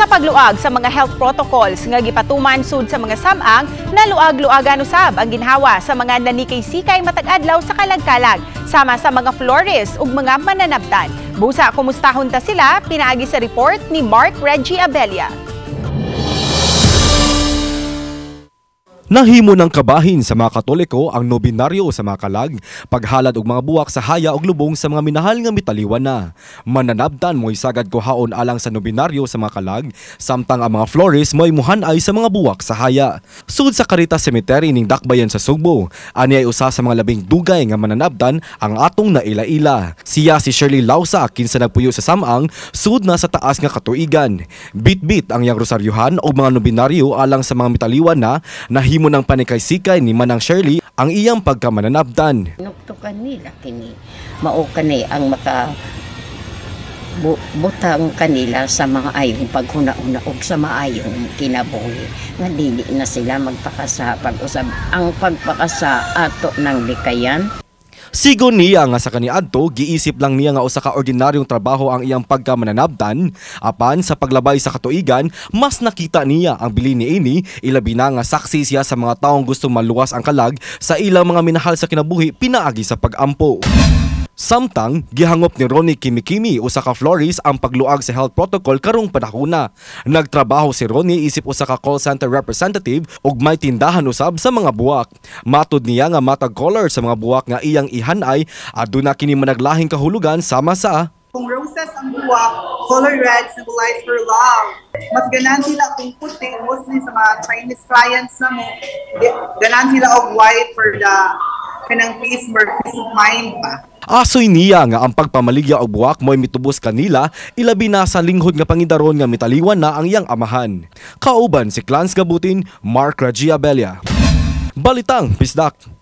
Sa pagluag sa mga health protocols nga gipatuman sud sa mga samang, naluag-luagan usab ang ginhawa sa mga nanikay-sikay matag adlaw sa kalagkalag, sama sa mga florist ug mga mananabtan. Busa kumustahon ta sila pinaagi sa report ni Mark Reggie Abella. Nahimo ng kabahin sa mga Katoliko ang nobinaryo sa mga kalag, paghalad og mga buwak sa haya og lubong sa mga minahal nga mitaliwan na. Mananabtan mo'y sagad kuhaon alang sa nobinaryo sa mga kalag, samtang ang mga florist mo'y muhanay sa mga buwak sa haya. Sud sa Caritas Cemetery ning Dakbayan sa Sugbo, ani ay usa sa mga labing dugay nga mananabtan ang atong naila-ila. Siya si Shirley Lausa, kinsa nagpuyo sa Samang, sud na sa taas nga katuigan. Bit-bit ang iyang rosaryuhan og mga nobinaryo alang sa mga mitaliwan na nahimo ng panikay-sikay ni Manang Shirley ang iyang pagkamananabtan. Nuktukan nila kini, mao kani ang maka butang kanila sa mga ayong paghuna-una og sa maayong kinabuhi nga dili na sila magpakasa pag-usab ang pagpakasa ato ng likayan. Sigon niya nga sa kaniadto, giisip lang niya nga usa ka ordinaryong trabaho ang iyang pagkamananabtan, apan sa paglabay sa katuigan, mas nakita niya ang bilin niini, ilabi na nga saksi siya sa mga taong gusto maluwas ang kalag sa ilang mga minahal sa kinabuhi pinaagi sa pag-ampo. Samtang, gihangop ni Ronnie Kimikimi usa ka florist ang pagluag sa health protocol karong panahona. Nagtrabaho si Ronnie isip usa ka call center representative ug may tindahan usab sa mga buwak. Matud niya nga matag color sa mga buwak nga iyang ihanay aduna kini managlahing kahulugan sama sa kung roses ang buwak, color red symbolize for love. Mas ganan sila kung puti, mostly sa mga Chinese clients na mo, ganan sila og white for the kanang peace, more peace of mind ba. Asoy niya nga ang pagpamaligya og buwak mo'y mitubos kanila, ilabi na sa linghod nga pangidaron nga mitaliwan na ang iyang amahan. Kauban si Clans Gabutin, Mark Ragia Abella. Balitang Bisdak.